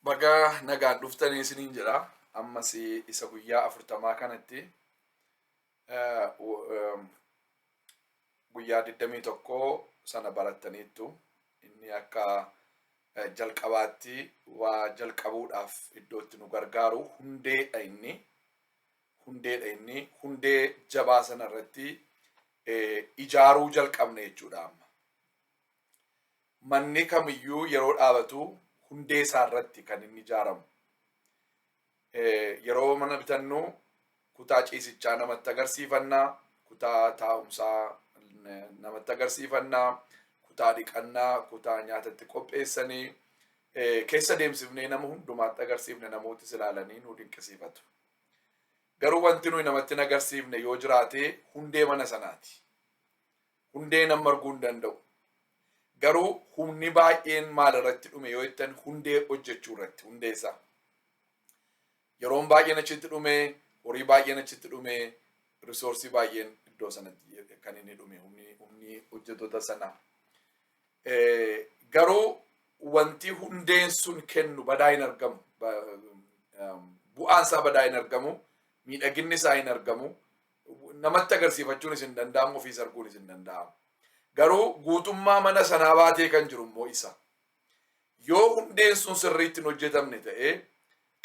Baga nagaan dhuftanii isiniin jedha. Ammas isa guyyaa 40 kanatti guyyaa 21 sana barattaniittu. Inni akka jalqabaatti waa jalqabuudhaaf iddoo itti nu gargaaru hundeedha inni. Hundeedha inni. Hundee jabaa sana irratti ijaaruu jalqabne jechuudha amma. Manni kamiyyuu yeroo dhaabatu hundee isaa irratti kan inni ijaaramu. Yeroo mana bitannu kutaa ciisichaa namatti agarsiifannaa, kutaa taa'umsaa namatti agarsiifannaa, kutaa dhiqannaa, kutaa nyaatatti qopheessanii keessa deemsifnee nama hundumaatti agarsiifne, namootis ilaalanii nu dinqisiifatu. Garuu wanti nuyi namatti hin agarsiifne yoo jiraate hundee mana sanaati. Hundee nama arguu hin danda'u. Garuu humni baay'een maal irratti dhume yoo jettan, hundee hojjechuu irratti, hundee isaa. Yeroon baay'een achitti dhume, horii baay'een achitti dhume, resource baay'een iddoo sanatti kan inni dhume, humni hojjettoota sanaa. Garuu wanti hundeen sun kennu badaa hin argamu. Bu'aan isaa badaa hin argamu. Miidhaginni isaa hin argamu. Namatti agarsiifachuunis hin danda'amu, ofiis arguunis hin danda'amu. Garuu guutummaa mana sanaa baatee kan jiru immoo isa. Yoo hundeen sun sirriitti hin hojjetamne ta'ee,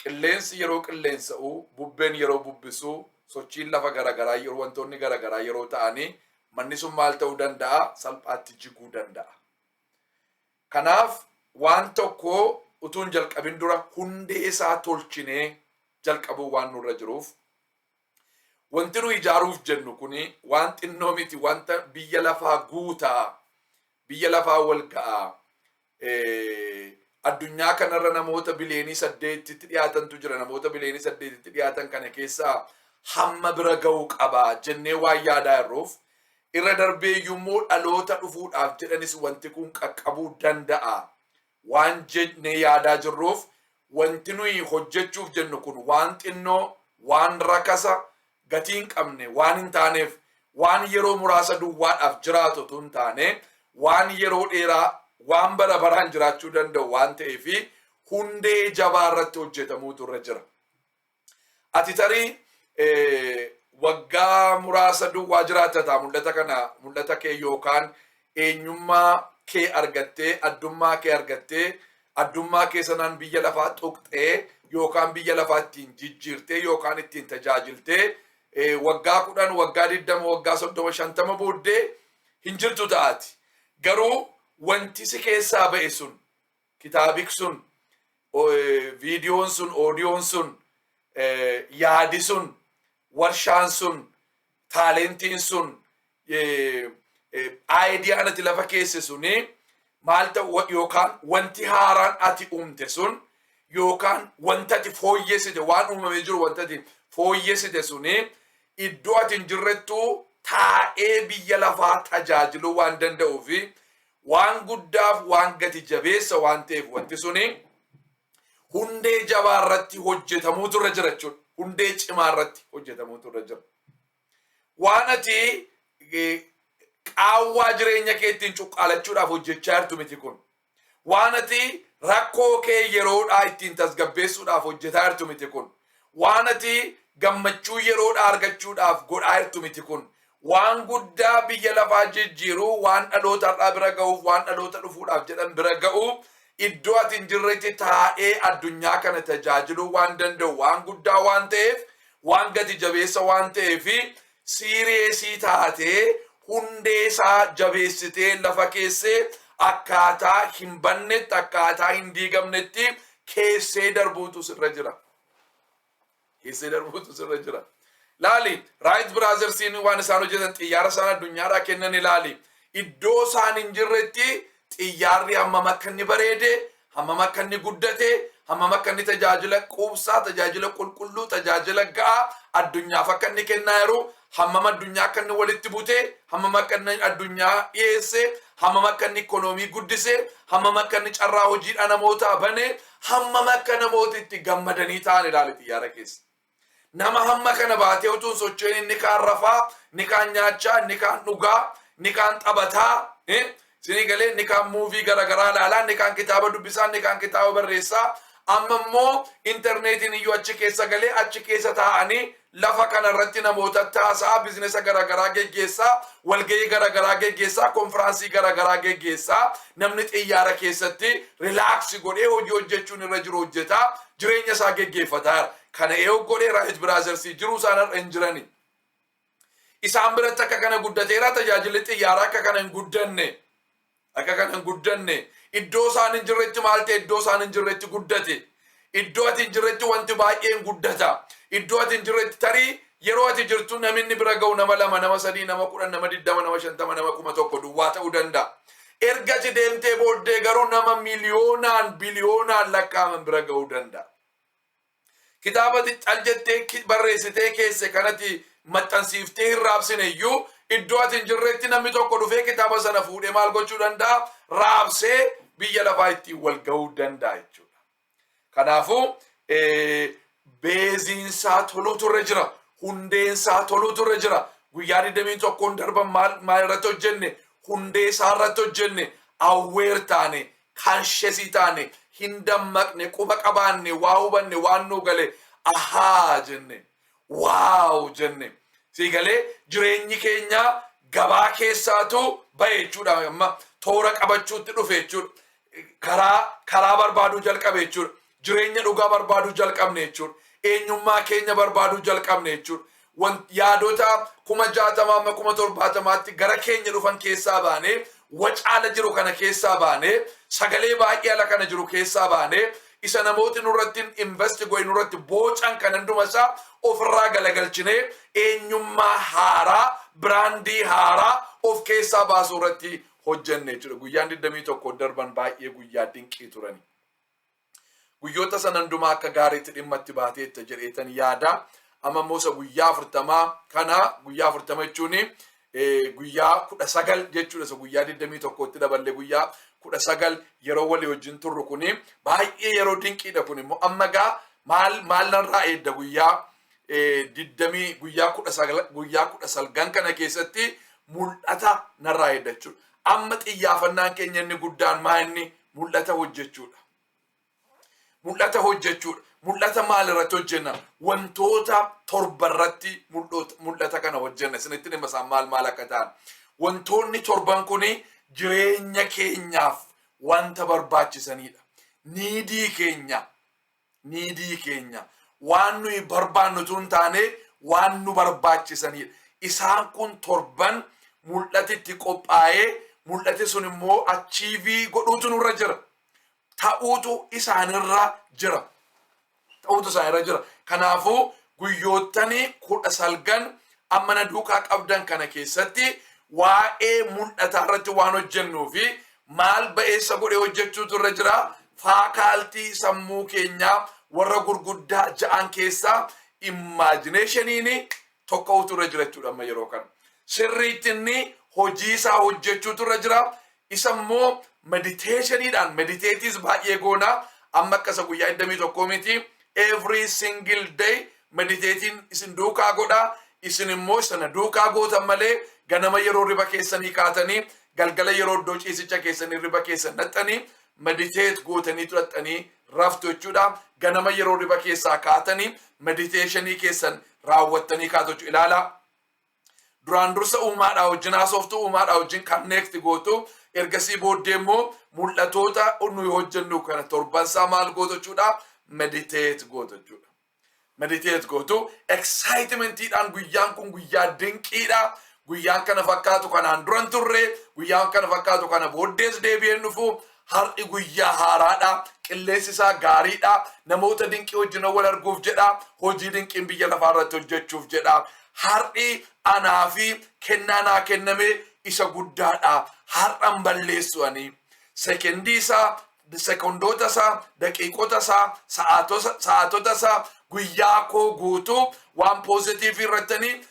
qilleensi yeroo qilleensa'u, bubbeen yeroo bubbisu, sochiin lafa garaagaraa yeroo, wantoonni garaagaraa yeroo ta'anii, manni sun maal ta'uu danda'a? Salphaatti jiguu danda'a. Kanaaf waan tokko utuu hin jalqabin dura hundee isaa tolchinee jalqabuu waan nurra jiruuf, wanti nu ijaaruuf jennu kuni waan xinnoo miti, wanta biyya lafaa guutaa, biyya lafaa wal ga'a. Addunyaa kanarra namoota biliyoonii 8tti dhiyaatantu jira. Namoota biliyoonii 8tti dhiyaatan kana keessaa hamma bira ga'uu qaba jennee waan yaadaa jirruuf, irra darbee immoo dhaloota dhufuudhaaf jedhanis wanti kun qaqqabuu danda'a waan jennee yaadaa jirruuf, wanti nuyi hojjechuuf jennu kun waan xinnoo, waan rakasa gatii hin qabne waan hin taaneef, waan yeroo muraasa duwwaadhaaf jiraatu otoo hin taane, waan yeroo dheeraa, waan bara baraan jiraachuu danda'u waan ta'eef, hundee jabaa irratti hojjetamuutu irra jira. Ati tarii waggaa muraasa duwwaa jiraatta ta'a. Mul'ata kana, mul'ata kee yookaan eenyummaa kee argattee, addummaa kee argattee, addummaa kee sanaan biyya lafaa tuqxee yookaan biyya lafaa ittiin jijjiirtee yookaan ittiin tajaajiltee, waggaa 10, waggaa 20, waggaa 30, 50 booddee hin jirtu ta'aati. Garuu wanti si keessaa ba'e sun, kitaabik sun, viidiyoon sun, oodiyoon sun, yaadi sun, warshaan sun, talentiin sun, ideaan ati lafa keesse suni maal ta'u, yookaan wanti haaraan ati uumte sun, yookaan wanta ati fooyyessite, waan uumamee jiru wanta ati fooyyessite suni iddoo ati hin jirrettu taa'ee biyya lafaa tajaajiluu waan danda'uu fi waan guddaaf waan gati jabeessa waan ta'eef, wanti suni hundee jabaa irratti hojjetamuutu irra jira jechuudha. Hundee cimaa irratti hojjetamuutu irra jira. Waan ati qaawwaa jireenya kee ittiin cuqqaalachuudhaaf hojjechaa jirtu miti kun. Waan ati rakkoo kee yeroodhaa ittiin tasgabbeessuudhaaf hojjetaa jirtu miti kun. Waan ati gammachuu yeroodhaa argachuudhaaf godhaa jirtu miti kun. Waan guddaa biyya lafaa jijjiiruu, waan dhaloota har'aa bira ga'uuf, waan dhaloota dhufuudhaaf jedhan bira ga'u, iddoo ati hin jirretti taa'ee addunyaa kana tajaajiluu waan danda'u, waan guddaa waan ta'eef, waan gati jabeessa waan ta'eef, serious taatee hundee isaa jabeessitee lafa keessee akkaataa hin bannetti, akkaataa hin diigamnetti keessee darbuutu sirra jira. Keessee darbuutu sirra jira. Laali, Wright Brothersiin waan isaan hojjetan, xiyyaara isaan addunyaadhaa kennan ilaali. Iddoo isaan hin jirretti xiyyaarri hammam akka inni bareede, hammam akka inni guddate, hammam akka inni tajaajila quubsaa, tajaajila qulqulluu, tajaajila ga'aa addunyaaf akka inni kennaa jiru, hammam addunyaa akka inni walitti bute, hammam akka inni addunyaa dhiyeesse, hammam akka inni ikoonoomii guddise, hammam akka inni carraa hojiidhaa namootaa bane, hammam akka namooti itti gammadanii ta'an ilaali xiyyaara keessa. Nama hamma kana baatee utuu hin socho'in, inni kaan rafaa, inni kaan nyaachaa, inni kaan dhugaa, inni kaan taphataa, isinii galee, inni kaan movie garaagaraa ilaalaa, inni kaan kitaaba dubbisaa, inni kaan kitaaba barreessaa, Amma immoo intarneetiin iyyuu achi keessa galee, achi keessa taa'anii lafa kanarratti namoota taasaa, business garaagaraa geggeessaa, walgahii garaagaraa geggeessaa, konfiraansii garaagaraa geggeessaa, namni xiyyaara keessatti relax godhee hojii hojjechuun irra jiru hojjetaa, jireenya isaa geggeeffataa. Kana eeyyuu godhee Wright Brothers jiruu isaan har'a hin jirani. Isaan biratti akka kana guddateera. Tajaajilli xiyyaaraa akka kana hin guddanne. Akka kana hin guddanne. Iddoo isaan hin jirretti maal ta'e? Iddoo isaan hin jirretti guddate. Iddoo ati hin jirretti wanti baay'een guddata. Iddoo ati hin jirretti, tarii yeroo ati jirtu namni bira ga'u nama 2, nama 3, nama 10, nama 20, nama 50, nama 1000 duwwaa ta'uu danda'a. Erga ati deemtee booddee garuu nama miliyoonaan, biliyoonaan lakkaa'aman bira ga'uu danda'a. Kitaaba cal jettee barreessitee keesse kanatti maxxansiiftee hin raabsine iyyuu, iddoo ati hin jirretti namni tokko dhufee kitaaba sana fuudhee maal gochuu danda'a? Raabsee biyya lafaa ittiin wal ga'uu danda'a jechuudha. Kanaafuu baseiinsaa toluutu irra jira. Hundeensaa toluutu irra jira. Guyyaa 21 darban maal maal irratti hojjenne? Hundee isaa irratti hojjenne. Aware taane, conscious taane, hin dammaqne, quba qabaanne, waa hubanne, waan nuu gale, ahaa jenne, wow jenne. Sii galee? Jireenyi keenya gabaa keessaatu bahe jechuudha. Amma toora qabachuutti dhufe jechuudha. Karaa barbaaduu jalqabe jechuudha. Jireenya dhugaa barbaaduu jalqabne jechuudha. Eenyummaa keenya barbaaduu jalqabne jechuudha. Yaadota 60,000 amma 70,000tti gara keenya dhufan keessaa baanee, wacaala jiru kana keessaa baanee, sagalee baay'ee ala kana jiru keessaa baanee, isa namooti nurratti invest godhe, nurratti boocan kan hunduma isaa ofirraa galagalchinee, eenyummaa haaraa, brand haaraa of keessaa baasuu irratti hojjenne jechuudha. Guyyaan 21 darban baay'ee guyyaa dinqii turani. Guyyoota sana hundumaa akka gaariitti dhimma itti baateetta jedheetan yaada. Amma immoo isa guyyaa 40 kana, guyyaa 40 jechuun guyyaa 19 jechuudha. Isa guyyaa 21tti daballee guyyaa 19 yeroo walii wajjin turru kuni baay'ee yeroo dinqiidha. Kun immoo amma gaa maal maal narraa eedda? Guyyaa digdamii guyyaa 19, guyyaa 19 kana keessatti mul'ata narraa eedda jechuudha. Amma xiyyaafannaan keenya inni guddaan maa inni? Mul'ata hojjechuudha. Mul'ata hojjechuudha. Mul'ata maal irratti hojjenna? Wantoota torba irratti mul'ata kana hojjenna. Isinitti dhimma isaan maal maal akka ta'an. Wantoonni torban kuni jireenya keenyaaf wanta barbaachisanidha. Need keenya, need keenya, waan nuyi barbaannu tun hin taane, waan nu barbaachisanidha. Isaan kun torban mul'ati itti qophaa'ee, mul'ati sun immoo achieve godhuutu nurra jira. Ta'uutu isaanirra jira. Ta'uutu isaanirra jira. Kanaafuu guyyoottanii 19 amma na duukaa qabdan kana keessatti waa'ee mul'ataa irratti waan hojjennuu fi maal ba'eessa godhee hojjechuutu irra jira? Faculty sammuu keenyaa warra gurguddaa ja'an keessaa imaginationiin tokkotu irra jira jechuudha amma yeroo kana. Sirriitti inni hojii isaa hojjechuutu irra jira. Isa immoo meditationiidhaan, meditateis baay'ee goona. Amma akkasa guyyaa 21 miti. Every single day meditateiin isin duukaa godha. Isin immoo sana duukaa gootan malee, ganama yeroo riba keessanii kaatanii, galgala yeroo iddoo ciisicha keessanii riba keessan naxxanii, meditate gootanii tuxaxxanii raftu jechuudha. Ganama yeroo riba keessaa kaatanii meditation keessan raawwattanii kaatu jechuudha. Ilaalaa. Duraan dursa uumaadhaa wajjin haasoftu, uumaadhaa wajjin connect gootu. Ergasii booddee immoo mul'atoota nuyi hojjennu kana torbansaa maal gootu jechuudha? Meditate gootu jechuudha. Meditate gootu. Excitementiidhaan, guyyaan kun guyyaa dinqiidha. Guyyaan kana fakkaatu kanaan duran turre, guyyaan kana fakkaatu kana booddees deebi'een dhufu. Har'i guyyaa haaraadha. Qilleensi isaa gaariidha. Namoota dinqii wajjin wal arguuf jedha. Hojii dinqiin biyya lafaa irratti hojjechuuf jedha. Har'i anaa fi kennaa naa kenname isa guddaadha. Har'an balleessu ani. Sekendii isaa, sekondoota isaa, daqiiqota isaa, sa'aatota isaa, guyyaa koo guutuu waan positive irrattanii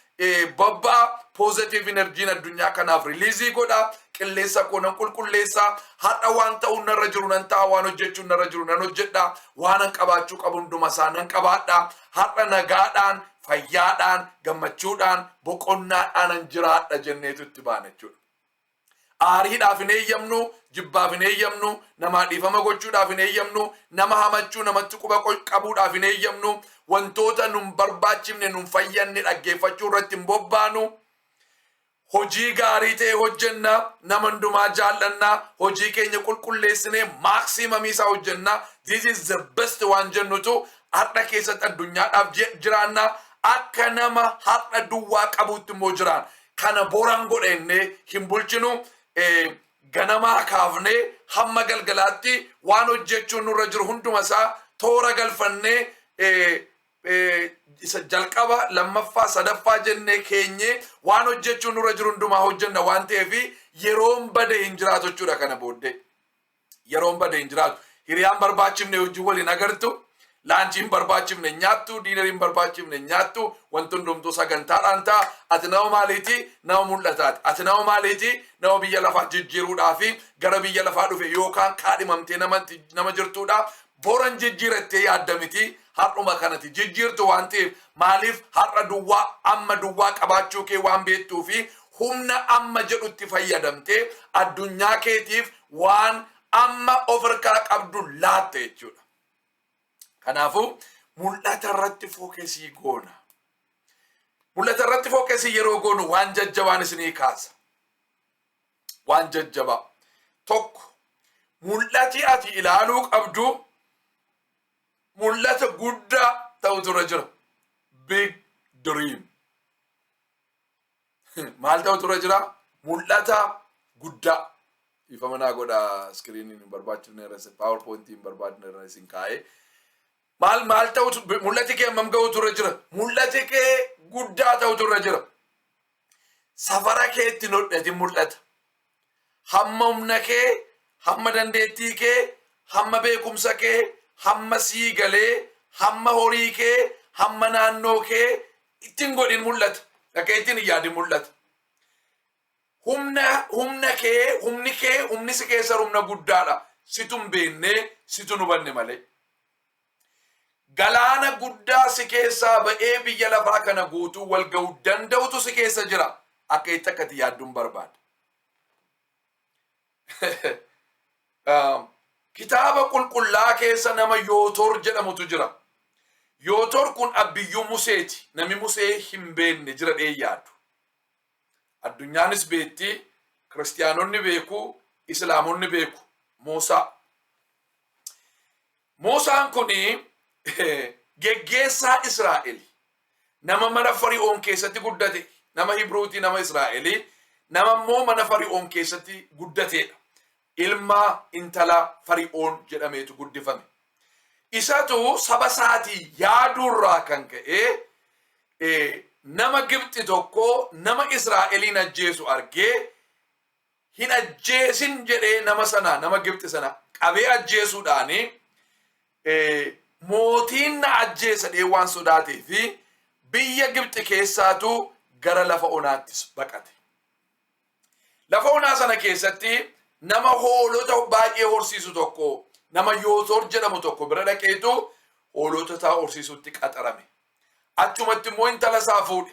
babba'a, positive energyn addunyaa kanaaf release godha. Qilleensa koo nan qulqulleessa. Har'a waan ta'uun narra jiru nan ta'a, waan hojjechuun narra jiru nan hojjedha, waan an qabaachuu qabu hunduma isaa nan qabaadha. Har'a nagaadhaan, fayyaadhaan, gammachuudhaan, boqonnaadhaan an jiraadha jenneetu itti baana jechuudha. Aariidhaaf hin eeyyamnu, jibbaaf hin eeyyamnu, namaa dhiifama gochuudhaaf hin eeyyamnu, nama hamachuu, namatti quba qabuudhaaf hin eeyyamnu, wantoota nun barbaachifne, nun fayyanne dhaggeeffachuu irratti hin bobbaanu. Hojii gaarii ta'e hojjenna, nama hundumaa jaallanna, hojii keenya qulqulleessinee maximum isaa hojjenna. This is the best waan jennutu har'a keessatti addunyaadhaaf jiraanna. Akka nama har'a duwwaa qabuutti immoo jiraan. Kana boran godhennee hin bulchinu. Ganamaa kaafnee hamma galgalaatti waan hojjechuun nurra jiru hunduma isaa toora galfannee, isa jalqaba, lammaffaa, sadaffaa jennee keenyee waan hojjechuun nurra jiru hundumaa hojjenna waan ta'eef, yeroon bade hin jiraatu jechuudha kana booddee. Yeroon bade hin jiraatu. Hiriyaan barbaachifne hojii waliin agartu. Lunch hin barbaachifne nyaattu, dinner hin barbaachifne nyaattu, wanti hundumtuu sagantaadhaan ta'a. Ati nama maaliiti? Nama mul'ataati. Ati nama maaliiti? Nama biyya lafaa jijjiiruudhaafi gara biyya lafaa dhufe yookaan kaadhimamtee nama jirtuudha. Boran jijjiirattee yaadda miti, har'uma kanati jijjiirtu waan ta'eef, maaliif? Har'a duwwaa, amma duwwaa qabaachuu kee waan beektuu fi humna amma jedhutti fayyadamtee addunyaa keetiif waan amma of harkaa qabdu laatte jechuudha. Kanaafuu mul'ata irratti focus goona. Mul'ata irratti focus yeroo goonu waan jajjabaan isinii kaasa. Waan jajjabaa. Tokko, mul'ati ati ilaaluu qabdu mul'ata guddaa ta'utu irra jira. Big dream. Maal ta'utu irra jira? Mul'ata guddaa. Ifama naa godha, screeniin hin barbaachifne irra, PowerPointii hin barbaachifne irra isin kaa'ee. Maal ta'utu, mul'ati kee hammam ga'utu irra jira? Mul'ati kee guddaa ta'utu irra jira. Safara kee ittiin hodhatin mul'ata. Hamma humna kee, hamma dandeettii kee, hamma beekumsa kee, hamma sii galee, hamma horii kee, hamma naannoo kee ittiin godhin mul'ata. Dhaqee ittiin hin yaadin mul'ata. Humna kee, humni kee, humni si keessa humna guddaadha. Situ hin beekne, situ hin hubanne malee. Galaana guddaa si keessaa ba'ee biyya lafaa kana guutuu wal ga'uu danda'utu si keessa jira. Akka itti akkati yaadduun barbaada. Kitaaba qulqullaa keessa nama Yootor jedhamutu jira. Yootor kun abbiyyuu Museeti. Nami Musee hin beekne jira dhee yaadu. Addunyaanis beekti, kiristiyaanonni beeku, islaamonni beeku. Muusaa. Muusaan kun geggeessaa Israa'eli. Nama mana Fari'oon keessatti guddate, nama Hibruutii, nama Israa'eli, nama immoo mana Fari'oon keessatti guddateedha. Ilma intala Fari'oon jedhameetu guddifame. Isatu saba isaatii yaaduurraa kan ka'e nama Gibxi tokko nama Israa'eliin ajjeesu argee, hin ajjeesin jedhee nama sana, nama Gibxi sana qabee ajjeesuudhaani, mootiin na ajjeesa dhee waan sodaatee fi biyya Gibxi keessaatu gara lafa onaattis baqate. Lafa onaa sana keessatti nama hoolota baay'ee horsiisu tokko, nama Yootor jedhamu tokko bira dhaqeetu hoolota isaa horsiisutti qaxarame. Achumatti immoo intala isaa fuudhe.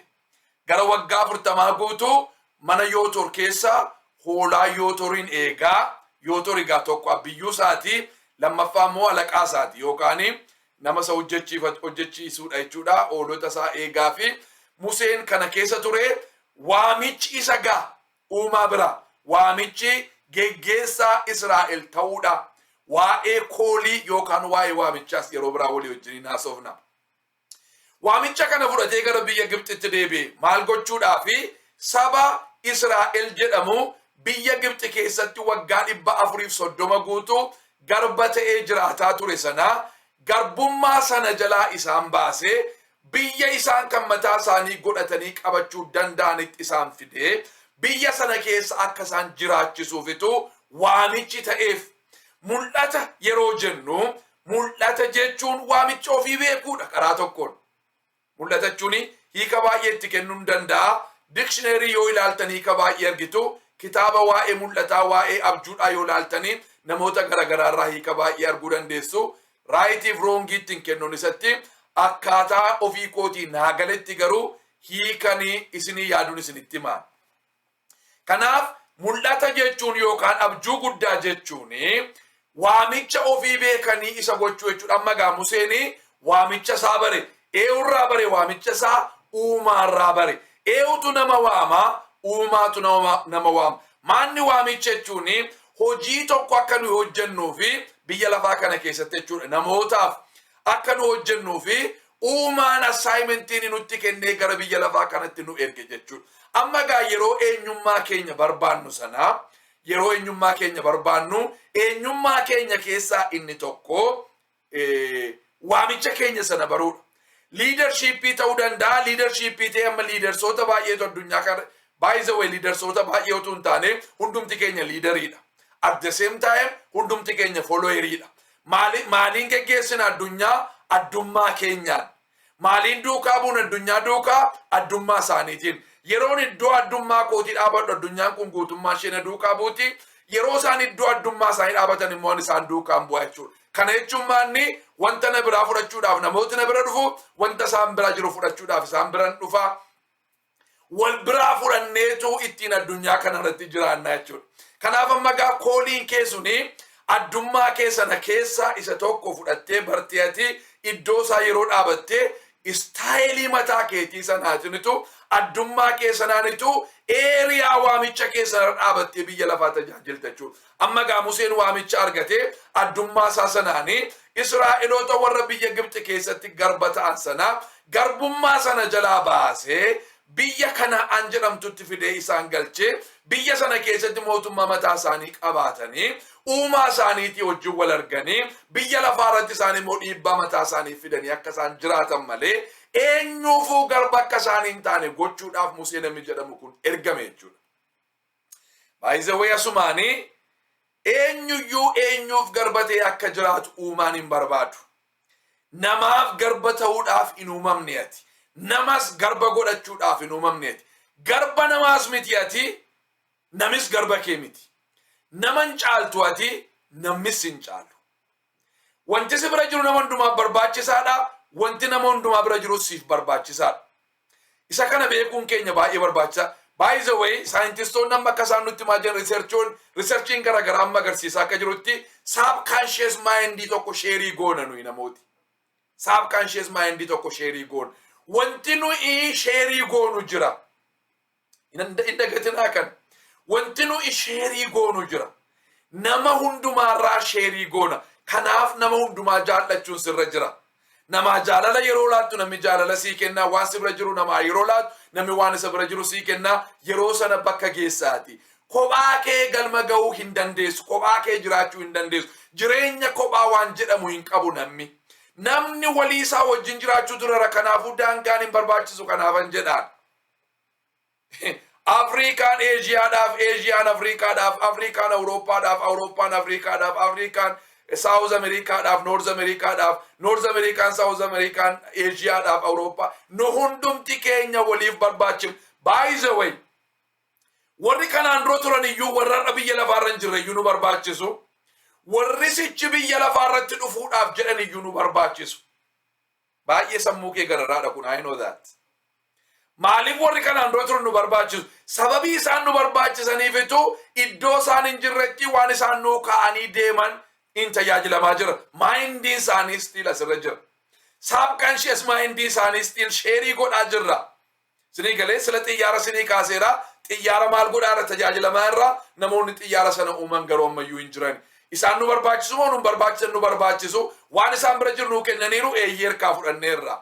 Gara waggaa 40 guutuu mana Yootor keessa hoolaa Yootoriin eegaa. Yootor egaa tokko abbiyyuu isaati, lammaffaa immoo alaqaa isaati yookaan nama isa hojjechiisuudha jechuudha. Hoolota isaa eegaa fi Museen kana keessa ture. Waamichi isa gaa uumaa bira, waamichi geggeessaa Israa'el ta'uudha. Waa'ee call yookaan waa'ee waamichaas yeroo biraa walii wajjiniin haasofna. Waamicha kana fudhatee gara biyya Gibxitti deebi'e. Maal gochuudhaafi? Saba Israa'el jedhamu biyya Gibxi keessatti waggaa 430 guutuu garba ta'ee jiraataa ture sana, garbummaa sana jalaa isaan baasee, biyya isaan kan mataa isaanii godhatanii qabachuu danda'anitti isaan fidee, biyya sana keessa akka isaan jiraachisuufitu waamichi ta'eef. Mul'ata yeroo jennu, mul'ata jechuun waamicha ofii beekuudha karaa tokkoon. Mul'ata jechuun hiika baay'ee itti kennuu ni danda'a. Dictionary yoo ilaaltan hiika baay'ee argitu. Kitaaba waa'ee mul'ataa, waa'ee abjuudhaa yoo ilaaltanii, namoota garaagaraa irraa hiika baay'ee arguu dandeessu. Rightiif wrongii ittiin kennuun isatti akkaataa ofii kootii naagaletti garuu hiikanii isinii yaaduun isinitti himaa. Kanaaf Mul'ata jechuun yookaan abjuu guddaa jechuun waamicha ofii beekanii isa gochuu jechuudha. Amma gaa Museen waamicha isaa bare. Eenyurraa bare waamicha isaa? Uumaarraa bare. Eenyutu nama waamaa? Uumaatu nama waama. Maanni waamicha jechuun hojii tokko akka nu hojjennuu fi biyya lafaa kana keessatti jechuudha. Namootaaf akka nu hojjennuu fi uumaan assignmentiin nutti kennee gara biyya lafaa kanatti nu erge jechuudha. Amma gaa yeroo eenyummaa keenya barbaannu sanaa, yeroo eenyummaa keenya barbaannu, eenyummaa keenya keessaa inni tokko waamicha keenya sana baruudha. Leadershipii ta'uu danda'a. Leadershipii ta'e, amma leadersoota baay'eetu addunyaa kana, by the way, leadersoota baay'ee utuu hin taane hundumti keenya leaderiidha. At the same time hundumti keenya followeriidha. Maaliin geggeessina addunyaa? Addummaa keenyaan. Maaliin duukaa buun addunyaa duukaa? Addummaa isaaniitiin. Yeroon iddoo addummaa kootii dhaabadhu, addunyaan kun guutummaa ishee na duukaa buuti. Yeroo isaan iddoo addummaa isaanii dhaabatan immoo isaan duukaan bu'aa jechuudha. Kana jechuun maanni? Wanta na biraa fudhachuudhaaf namooti na bira dhufu, wanta isaan bira jiru fudhachuudhaaf isaan biran dhufa. Wal biraa fudhanneetu ittiin addunyaa kana irratti jiraanna jechuudha. Kanaaf amma gaa calling kee suni addummaa kee sana keessa isa tokko fudhattee bartee, ati iddoo isaa yeroo dhaabattee, stylii mataa keetii sanaatinitu, addummaa kee sanaanitu, area waamicha kee sana dhaabattee biyya lafaa tajaajilta jechuudha. Amma gaa Museen waamicha argatee addummaa isaa sanaanii Israa'eloota warra biyya Gibxi keessatti garba ta'an sana garbummaa sana jalaa baasee biyya Kana'aan jedhamtutti fidee isaan galchee, biyya sana keessatti mootummaa mataa isaanii qabaatanii, uumaa isaaniitii wajjin wal arganii, biyya lafaa irratti isaan immoo dhiibbaa mataa isaanii fidanii akka isaan jiraatan malee eenyuufuu garba akka isaanii hin taane gochuudhaaf Musee namni jedhamu kun ergame jechuudha. Baay'ee asumaanii eenyuyyuu eenyuuf garba ta'e akka jiraatu uumaan hin barbaadu. Namaaf garba ta'uudhaaf hin uumamne ati. Namas garba godhachuudhaaf hin uumamne ati. Garba namaas miti ati, namis garba kee miti. Nama hin caaltu ati, namnis hin caalu. Wanti si bira jiru nama hundumaaf barbaachisaadha. Wanti nama hundumaa bira jiru siif barbaachisaadha. Isa kana beekuun keenya baay'ee barbaachisaa. By the way, saayintistoonni amma akka isaan nutti himaa jiran, researchiin garaagaraa amma agarsiisaa akka jirutti, subconscious mindii tokko share goona nuyi namooti. Subconscious mindii tokko share goona. Wanti nuyi share goonu jira. Hin dagatinaa kan. Wanti nuyi share goonu jira. Nama hundumaarraa share goona. Kanaaf nama hundumaa jaallachuun sirra jira. Namaa jaalala yeroo laattu, namni jaalala sii kennaa. Waan si bira jiru namaa yeroo laattu, namni waan isa bira jiru sii kennaa. Yeroo sana bakka geessaati. Kophaa kee galma ga'uu hin dandeessu. Kophaa kee jiraachuu hin dandeessu. Jireenya kophaa waan jedhamu hin qabu namni. Namni walii isaa wajjin jiraachuu turera. Kanaafuu daangaan hin barbaachisu kanaafan jedhaan. Afrikaan Eeshiyaadhaaf, Eeshiyaan Afrikaadhaaf, Afrikaan Awurooppaadhaaf, Awurooppaan Afrikaadhaaf, Afrikaan South Ameerikaadhaaf, North Ameerikaadhaaf, North Ameerikaan, South Ameerikaan, Eeshiyaadhaaf, Awurooppaa. Nu hundumti keenya waliif barbaachifna. By the way, warri kanaan dura turan iyyuu, warra har'a biyya lafaarra hin jirre iyyuu nu barbaachisu. Warri sichi biyya lafaarratti dhufuudhaaf jedhan iyyuu nu barbaachisu. Baay'ee sammuu kee gararraadha kun, I know that. Maaliif warri kanaan dura turan nu barbaachisu? Sababii isaan nu barbaachisaniifitu iddoo isaan hin jirretti waan isaan nuu kaa'anii deeman in tajaajilamaa jira. Mindiin isaanii still asirra jira. Subconscious mindii isaanii still share godhaa jirra. Sinii galee sila xiyyaara sinii kaaseera. Xiyyaara maal godhaa irra tajaajilamaa irra? Namoonni xiyyaara sana uuman garuu ammayyuu hin jiran. Isaan nu barbaachisu moo nu barbaachisan? Nu barbaachisu. Waan isaan bira jiru nuu kennaniiru, eeyyee, harkaa fudhanneerra.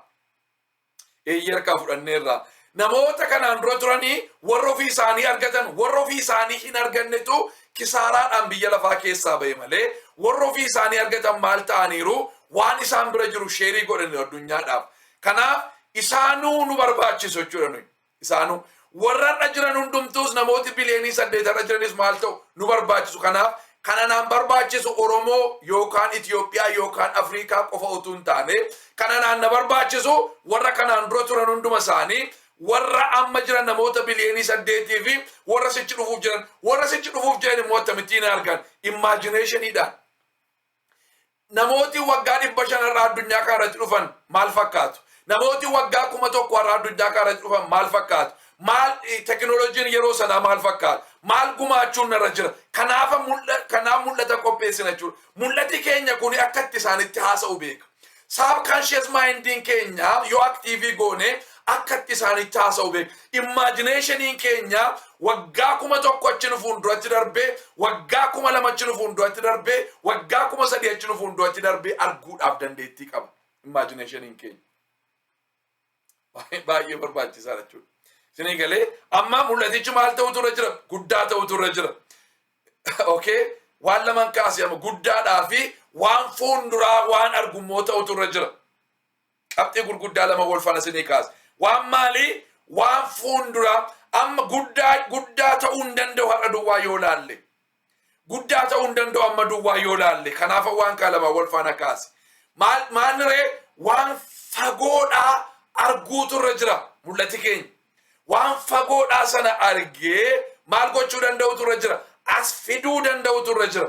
Eeyyee, harkaa fudhanneerra. Namoota kanaan dura turanii, warra ofii isaanii argatan, warra ofii isaanii hin argannetu kisaaraadhaan biyya lafaa keessaa ba'e malee, warra ofii isaanii argatan maal ta'aniiru? Waan isaan bira jiru share godhani addunyaadhaaf. Kanaaf isaanuu nu barbaachisu jechuudha nuyi. Isaanuu warra har'a jiran hundumtuus, namooti biliyoonii 8 har'a jiranis maal ta'u? Nu barbaachisu. Kanaaf kana naan barbaachisu Oromoo yookaan Itoophiyaa yookaan Afrikaa qofa utuu hin taane, kana naan na barbaachisu warra kanaan dura turan hunduma isaanii, warra amma jiran namoota biliyoonii 8 fi warra sichi dhufuuf jiran. Warra sichi dhufuuf jiran immoo akkamittiin argan? Imaginationiidhaan. Namooti waggaa 500 irraa addunyaa kana irratti dhufan maal fakkaatu? Namooti waggaa 1000 irraa addunyaa kana irratti dhufan maal fakkaatu? Maal tekinooloojiin yeroo sanaa maal fakkaata? Maal gumaachuun narra jira? Kanaaf mul'ata qopheessina jechuudha. Mul'ati keenya kun akka itti isaanitti haasa'u beeka. Subconscious mindiin keenya yoo active goone akka itti isaanitti haasa'u beeka. Imaginationiin keenya waggaa 1000 achi nu fuulduratti darbee, waggaa 2000 achi nu fuulduratti darbee, waggaa 3000 achi nu fuulduratti darbee arguudhaaf dandeettii qaba. Imaginationiin keenya. Baay'ee barbaachisaadha jechuudha. Isinii galee? Amma mul'atichi maal ta'utu irra jira? Guddaa ta'utu irra jira. Okay? Waan lamaan kaasee amma guddaadhaa fi waan fuulduraa waan argummoo ta'utu irra jira. Qabxii gurguddaa lama wal faana isinii kaase. Waan maalii? Waan fuulduraa. Amma guddaa guddaa ta'uu hin danda'u har'a duwwaa yoo laalle. Guddaa ta'uu hin danda'u amma duwwaa yoo laalle. Kanaaf waan kaa lama wal faana kaase. Maal maaliree? Waan fagoodhaa arguutu irra jira mul'ati keenya. Waan fagoodhaa sana argee maal gochuu danda'utu irra jira? As fiduu danda'utu irra jira.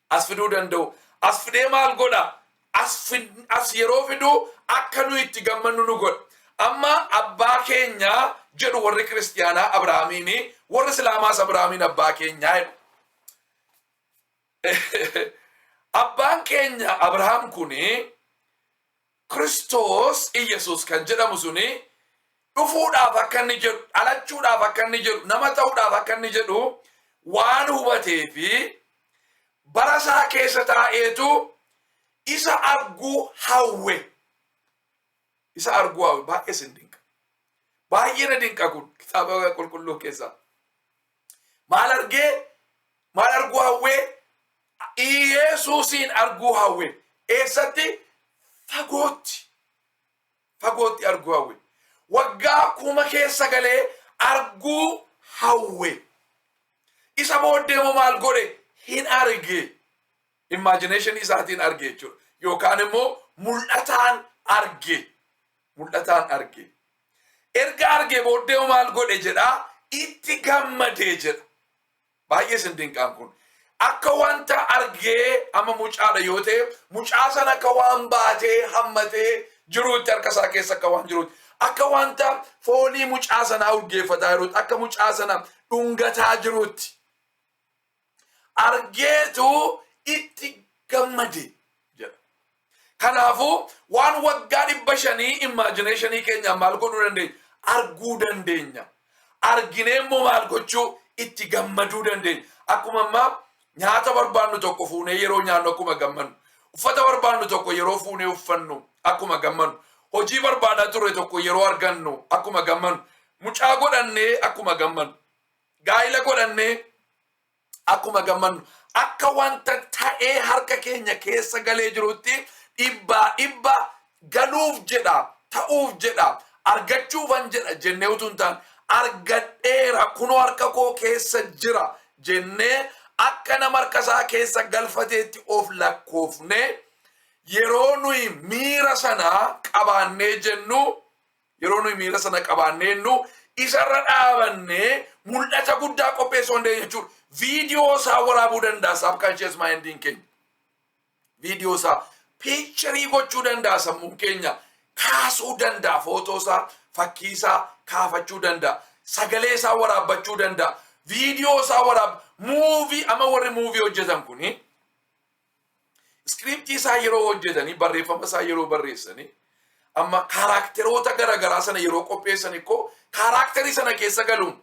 As fiduu danda'u. As fidee maal godha? As yeroo fiduu akka nu itti gammannu nu godha. Amma abbaa keenya jedhu warri kiristiyaanaa Abrahaamiini, warri Islaamaas Abrahaamiin abbaa keenyaa jedhu. Abbaan keenya Abrahaam kuni, Kiristoos Iyesuus kan jedhamu suni dhufuudhaaf akka inni jedhu, dhalachuudhaaf akka inni jedhu, nama ta'uudhaaf akka inni jedhu waan hubatee fi bara isaa keessa taa'eetu isa arguu hawwe. Isa arguu hawwe. Baay'ee sin dinqa. Baay'ee na dinqa kun kitaaba qulqulluu keessaa. Maal argee? Maal arguu hawwee? Iyesuusiin arguu hawwe. Eessatti? Fagootti. Fagootti arguu hawwe. Waggaa 1000 keessa galee arguu hawwe. Isa booddee immoo maal godhe? Hin arge. Imagination isaatiin arge jechuudha. Yookaan immoo mul'ataan arge. Mul'ataan arge. Erga arge booddee maal godhe jedhaa? Itti gammadee jedha. Baay'ee isin dinqaan kun. Akka wanta argee, amma mucaadha yoo ta'e, mucaa sana akka waan baatee hammatee jiruutti, harka isaa keessa akka waan jiruutti, akka wanta foolii mucaa sanaa urgeeffataa jiruutti, akka mucaa sana dhungataa jiruutti argeetu itti gammade jedha. Kanaafuu waan waggaa 500 imaginationii keenya maal godhuu dandeenya? Arguu dandeenya. Arginee immoo maal gochuu? Itti gammaduu dandeenya. Akkuma ammaa nyaata barbaannu tokko fuunee yeroo nyaannu akkuma gammannu. Uffata barbaannu tokko yeroo fuunee uffannu akkuma gammannu. Hojii barbaadaa turre tokko yeroo argannu akkuma gammannu. Mucaa godhannee akkuma gammannu. Gaa'ila godhannee akkuma gammannu. Akka wanta ta'ee harka keenya keessa galee jirutti dhibbaa dhibba galuuf jedha, ta'uuf jedha, argachuufan jedha jennee utuu hin taane, argadheera, kunoo harka koo keessa jira jennee akka nama harka isaa keessa galfateetti of lakkoofnee yeroo nuyi miira sana qabaannee jennu, yeroo nuyi miira sana qabaannee jennu, isarra dhaabannee mul'ata guddaa qopheessuu dandeenya jechuudha. Viidiyoo isaa waraabuu danda'a subconscious mindiin keenya. Viidiyoo isaa picture gochuu danda'a sammuun keenya. Kaasuu danda'a, footoo isaa, fakkii isaa kaafachuu danda'a. Sagalee isaa waraabbachuu danda'a. Viidiyoo isaa waraab movie. Amma warri movie hojjetan kuni scriptii isaa yeroo hojjetanii, barreeffama isaa yeroo barreessanii, amma characteroota garaagaraa sana yeroo qopheessan ikkoo characterii sana keessa galuun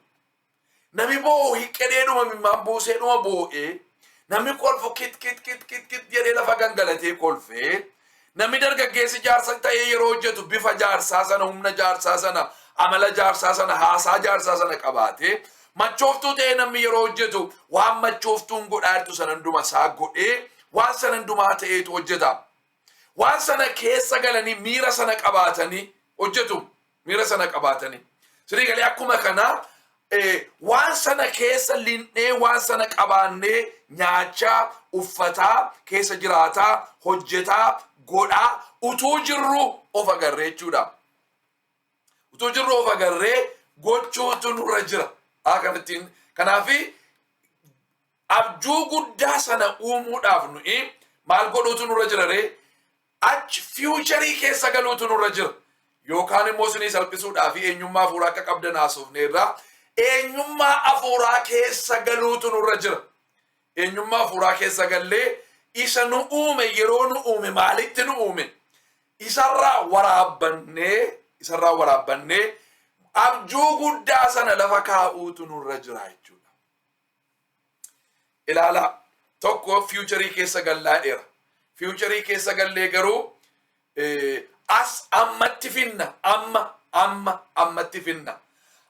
namni boo'u hiqqedheedhuma mimmaan buuseedhuma boo'ee, namni kolfu kit kit kit kit kit jedhee lafa gangalatee kolfee, namni dargaggeessi jaarsa ta'ee yeroo hojjetu bifa jaarsaa sana, humna jaarsaa sana, amala jaarsaa sana, haasaa jaarsaa sana qabaatee, machooftuu ta'ee namni yeroo hojjetu waan machooftuun godhaa jirtu sana hunduma isaa godhee, waan sana hundumaa ta'eetu hojjeta. Waan sana keessa galanii miira sana qabaatanii hojjetu. Miira sana qabaatanii. Sirii galee? Akkuma kanaa waan sana keessa linnee, waan sana qabaannee, nyaachaa, uffataa, keessa jiraataa, hojjetaa, godhaa utuu jirru of agarree jechuudha. Utuu jirru of agarree gochuutu nurra jira. Akkamittiin? Kanaafi abjuu guddaa sana uumuudhaaf nuyi maal godhuutu nurra jira ree? Achi future keessa galuutu nurra jira. Yookaan immoo isinii salphisuudhaa fi eenyummaa hafuuraa akka qabdan haasofneerra. Eenyummaa hafuuraa keessa galuutu nurra jira. Eenyummaa hafuuraa keessa gallee isa nu uume, yeroo nu uume maalitti nu uume, isarraa waraabbannee abjuu guddaa sana lafa kaa'uutu nurra jira jechuudha. Ilaalaa, tokko future keessa gallaa dheera. Future keessa gallee garuu as ammatti finna, amma amma ammatti finna.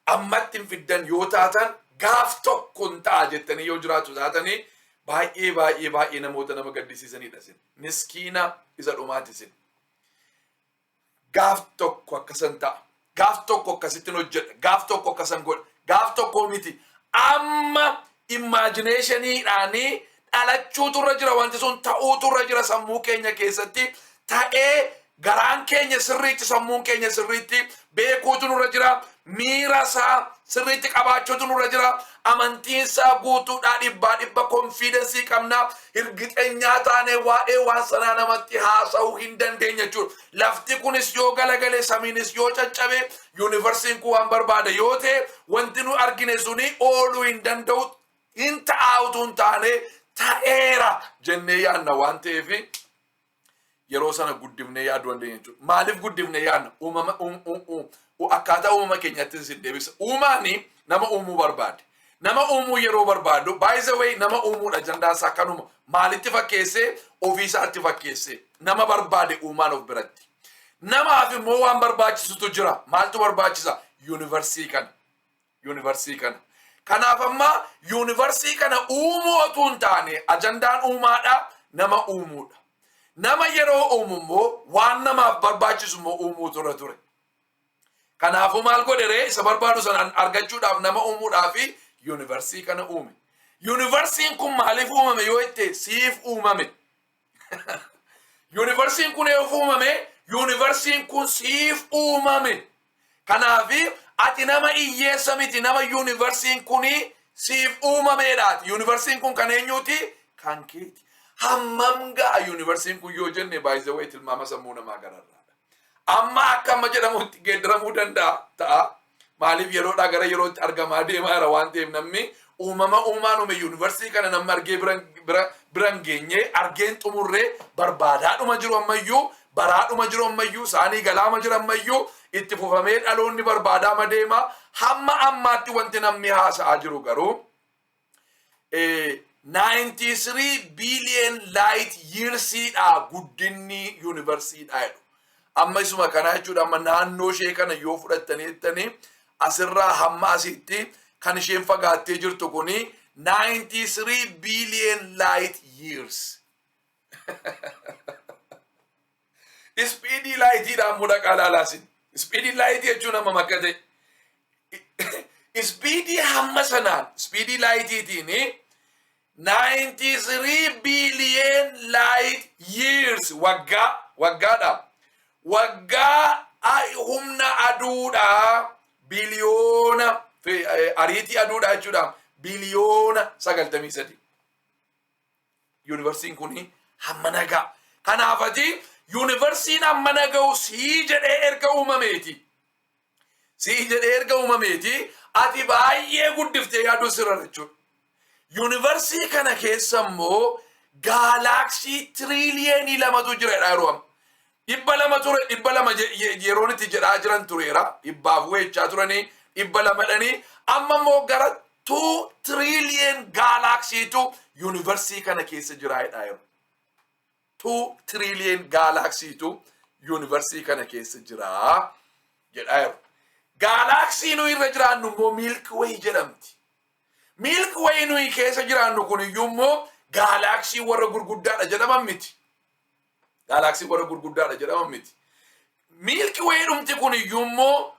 Ammatti hin fiddan yoo taatan, gaaf tokko hin ta'a jettanii yoo jiraatu taatanii, baay'ee baay'ee baay'ee namoota nama gaddisiisanidha isin. Miskiina isa dhumaati isin. Gaaf tokko akkasan ta'a. Gaaf tokko akkasittiin hojjedha. Gaaf tokko akkasan godha. Gaaf tokko miti. Amma imaginationiidhaanii dhalachuutu irra jira, wanti sun ta'uutu irra jira. Sammuu keenya keessatti ta'ee, garaan keenya sirriitti, sammuun keenya sirriitti beekuutu nurra jira. Miira isaa sirriitti qabaachuutu nurra jira. Amantiin isaa guutuudhaa dhibbaa dhibba confidence qabna. Hirgixeenyaa taane waa'ee waan sanaa namatti haasa'uu hin dandeenya jechuudha. Lafti kunis yoo galagale, samiinis yoo caccabe, yuunivarsiin kun waan barbaade yoo ta'e, wanti nu argine suni ooluu hin danda'u. Hin ta'aa utuu hin taane ta'eera jennee yaadna waan ta'eef, yeroo sana guddifnee yaaduu dandeenya jechuudha. Maaliif guddifnee yaadna? Uumama akkaataa uumama keenyatti isin deebisa. Uumaani nama uumuu barbaade. Nama uumuu yeroo barbaadu, by the way, nama uumuudha ajandaan isaa kanuma. Maalitti fakkeessee? Ofiisaatti fakkeessee nama barbaade uumaan of biratti. Namaaf immoo waan barbaachisutu jira. Maaltu barbaachisa? Yuunivarsii kana. Yuunivarsii kana. Kanaaf amma yuunivarsii kana uumuu otuu hin taane, ajandaan uumaadha nama uumuudha. Nama yeroo uumu immoo waan namaaf barbaachisu immoo uumuutu irra ture. Kanaafuu maal godhe ree? Isa barbaadu sana argachuudhaaf, nama uumuudhaaf yuunivarsii kana uume. Yuunivarsiin kun maaliif uumame yoo jette, siif uumame. Yuunivarsiin kun eef uumame? Yuunivarsiin kun siif uumame. Kanaafi ati nama hiyyeessa miti, nama yuunivarsiin kun siif uumameedhaati. Yuunivarsiin kun kan eenyuuti? Kan keeti. Hammam ga'a yuunivarsiin kun yoo jenne, by the way, tilmaama sammuu namaa gararraadha. Amma akka amma jedhamutti geeddaramuu danda'a ta'a. Maaliif? Yeroodhaa gara yerootti argamaa deemaa jira waan ta'eef, namni uumama uumaan uume yuunivarsii kana namni argee biran geenye, argeen xumurree barbaadaadhuma jiru ammayyuu, baraadhuma jiru ammayyuu, isaanii galaama jira ammayyuu, itti fufamee dhaloonni barbaadaama deema. Hamma ammaatti wanti namni haasa'aa jiru garuu 93 billion light yearsiidha guddinni yuunivarsiidha jedhu. Amma isuma kana jechuudha. Amma naannoo ishee kana yoo fudhattanii jettanii, asirraa hamma asitti kan isheen fagaattee jirtu kuni 93 billion light years. Speed lightiidhaan mudaqaa laalaasin. Speed light jechuun amma makka ta'e. Speed hamma sanaan, speed lightiitiin 93 billion light years, waggaa waggaadha. Waggaa humna aduudha biliyoona, ariitii aduudha jechuudha, biliyoona 93. Yuunivarsiin kun hamma nagaa. Kanaafati yuunivarsiin hamma naga'u sii jedhee erga uumameeti. Sii jedhee erga uumameeti, ati baay'ee guddiftee yaaduu sirra jechuudha. Yuunivarsii kana keessa immoo gaalaaksii 2 tiriiliyoonii jira yeroo amma. 200 ture, 200 yeroon itti jedhaa jiran tureera. Dhibbaaf weechaa turanii, 200dhanii, amma immoo gara 2 trillion gaalaaksiitu yuunivarsii kana keessa jira jedha yeroo. 2 trillion gaalaksiitu yuunivarsii kana keessa jira jedha yeroo. Gaalaaksii nuyi irra jiraannu immoo Milky Way jedhamti. Milky Way nuyi keessa jiraannu kun iyyuu immoo gaalaaksii warra gurguddaadha jedhaman miti. Gaalaaksii warra gurguddaadha jedhaman miti. Milky Way dhumti kun iyyuu immoo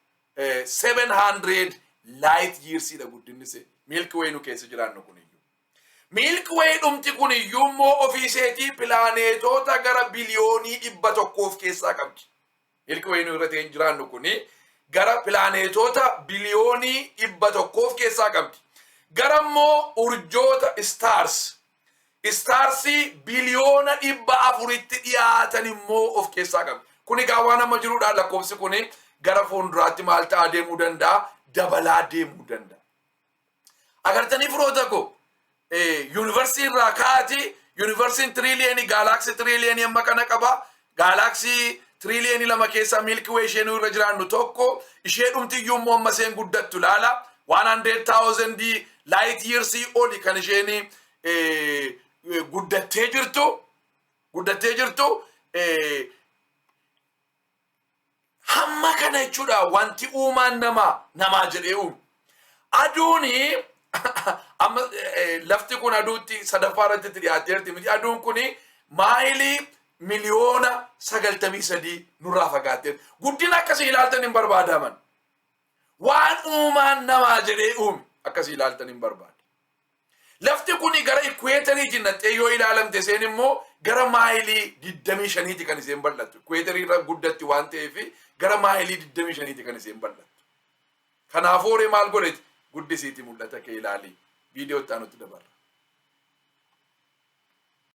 105,700 light yearsiidha guddinni isee. Milky Way nu keessa jiraannu kun iyyuu. Milky Way dhumti kun iyyuu immoo ofiiseetii pilaaneetota gara biliyoonii 100 of keessaa qabdi. Milky Way nu irra ta'een jiraannu kuni gara pilaaneetota biliyoonii 100 of keessaa qabdi. Gara immoo urjoota, stars. Starsii biliyoona 400tti dhiyaatan immoo of keessaa qaba. Kun egaa waan amma jiruudha. Lakkoofsi kun gara fuulduraatti maal ta'aa deemuu danda'a? Dabalaa deemuu danda'a. Agartanii, firoota koo, yuunivarsiitii irraa ka'aati, yuunivarsiitiin tiriiliyoonii, galaxy tiriiliyoonii amma kana qaba. Galaxy tiriiliyoonii 2 keessaa Milky Way isheen irra jiraannu tokko, ishee dhumti iyyuu immoo amma isheen guddattu ilaala. 100,000 light years oli kan isheen guddattee jirtu. Hamma kana jechuudha wanti uumaan namaa jedhee uume. Aduuni amma lafti kun aduutti sadaffaa irratti itti dhiyaatteerti miti? Aduun kun maayilii miliyoona 93 nurraa fagaatteerti. Guddina akkasii ilaaltan hin barbaadaman. Waan uumaan namaa jedhee uume akkasii ilaaltan hin barbaada. Lafti kun gara equatoriitiin naxxee yoo ilaalamte, isheen immoo gara maayilii 25ti kan isheen bal'attu. Equatorii irra guddatti waan ta'eef gara maayilii 25ti kan isheen bal'attu. Kanaafuu horee maal godheti? Guddisiiti mul'ata kee ilaali. Viidiyoo itti aanutti dabarra.